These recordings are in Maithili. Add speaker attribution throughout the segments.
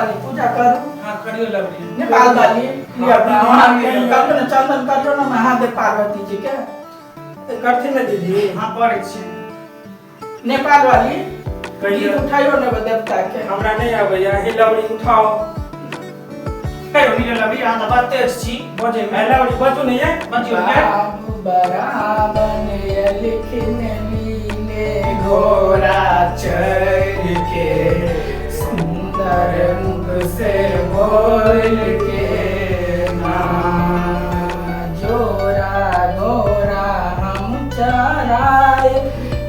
Speaker 1: वाली पूजा करू।
Speaker 2: हाँ, करियो लवली।
Speaker 1: नेपाल वाली लिअ।
Speaker 2: हाँ,
Speaker 1: करियो ने, चंदन करियो ने महादेव पार्वती जी के।
Speaker 3: करथिन ने दीदी।
Speaker 2: हाँ, करै छी।
Speaker 1: नेपाल वाली।
Speaker 3: कहियौ।
Speaker 1: गीत उठाइयो ने देवता के।
Speaker 3: हमरा नहि आबैया। हे लवली, उठाओ।
Speaker 2: कहियो मिले लवली, अहाँ तऽ बड़ तेज छी बजैमे।
Speaker 3: हे लवली, बजू ने ये।
Speaker 2: बजियौ ने।
Speaker 1: बाबू बराबन लिखने लीले घोड़ा चढ़ के, सुंदर मुख से बोल के ना, जोरा घोड़ा हम चराए,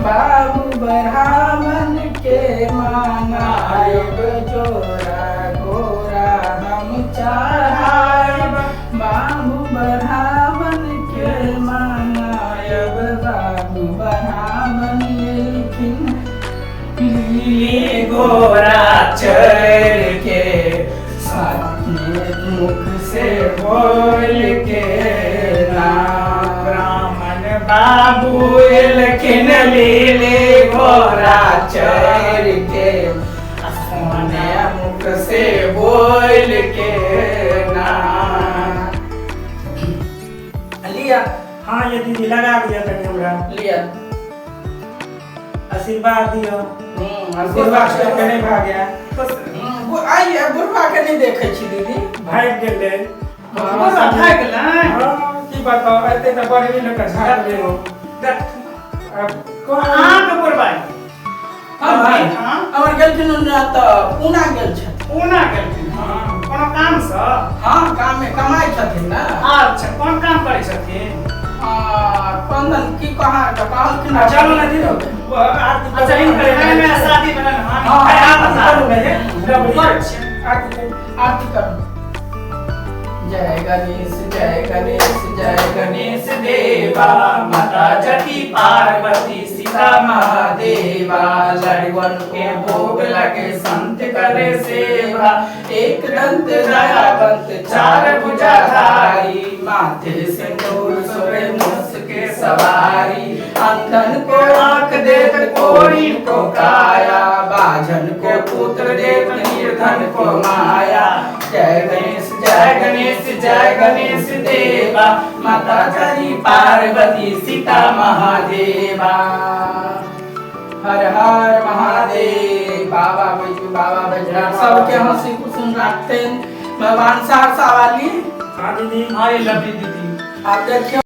Speaker 1: बाबू ब्राह्मण के मनायब, जोरा घोड़ा हम चढ़ाए, बाबू ब्राह्मण के मनायब, बाबू ब्राह्मण एलखिन लीले घोड़ा चढ़ के, सामने मुख से बोल के ना।
Speaker 2: ब्राह्मण बाबू एलखिन लीले घोड़ा चढ़ के, आ सोने
Speaker 1: मुख से बोल के ना। लिया।
Speaker 3: हाँ ये दीदी, लगा दिया कनि हमरा।
Speaker 1: लिया।
Speaker 3: आशीर्वाद दियौ।
Speaker 1: आशीर्वाद
Speaker 3: आशीर्वाद के नहि भए गया।
Speaker 1: आइए, बुढ़वा के नहि देखै छी दीदी।
Speaker 3: भागि गेलै।
Speaker 2: बुढ़वा भागि गेलै?
Speaker 3: हाँ, की बताउ, एते तऽ बड़ लोक झाड़ि हो। आब कोन
Speaker 2: अहाँके बुढ़वा?
Speaker 1: हाँ भाई।
Speaker 2: हाँ।
Speaker 1: हमर गेलखिन ने तऽ पूना गेल छथिन।
Speaker 2: पूना गेलखिन? हँ, कोनो कामसँ?
Speaker 1: हाँ, काम में कमाइ छथिन ने।
Speaker 2: अच्छा, कोन काम करै छथिन?
Speaker 1: कोन की कहाँ तऽ कहलखिन।
Speaker 3: आ, चलू ने दीदी, वो आरती।
Speaker 2: अच्छा, हिनकर नया नया शादी भेलनि हन?
Speaker 1: हाँ।
Speaker 2: अरे,
Speaker 3: आरती
Speaker 2: आप
Speaker 3: करू ने ये लवली।
Speaker 2: करै छियै।
Speaker 3: आरती करू।
Speaker 1: आरती करू। जय गणेश, जय गणेश, जय गणेश देवा, माता जटी पार्वती सीता महादेवा, लड़वन के भोग लगे, संत करे सेवा, एक दंत दयावंत, चार भुजाधारी, माथे सिंदूर सोहे, मूस के सवारी, अंधन को आंख देत, कोरी को काया, बाझन को पुत्र देत, निर्धन को माया, जय गणेश, जय गणेश, जय गणेश देवा, माता जरी पार्वती सीता महादेवा, हर हर महादेव। बाबा बैजू, बाबा बैजू, सबके हंसी खुशी राखते भगवान। सहरसा वाली।
Speaker 3: हाँ दीदी।
Speaker 2: हाँ ये लवली दीदी।
Speaker 1: आप देखियो।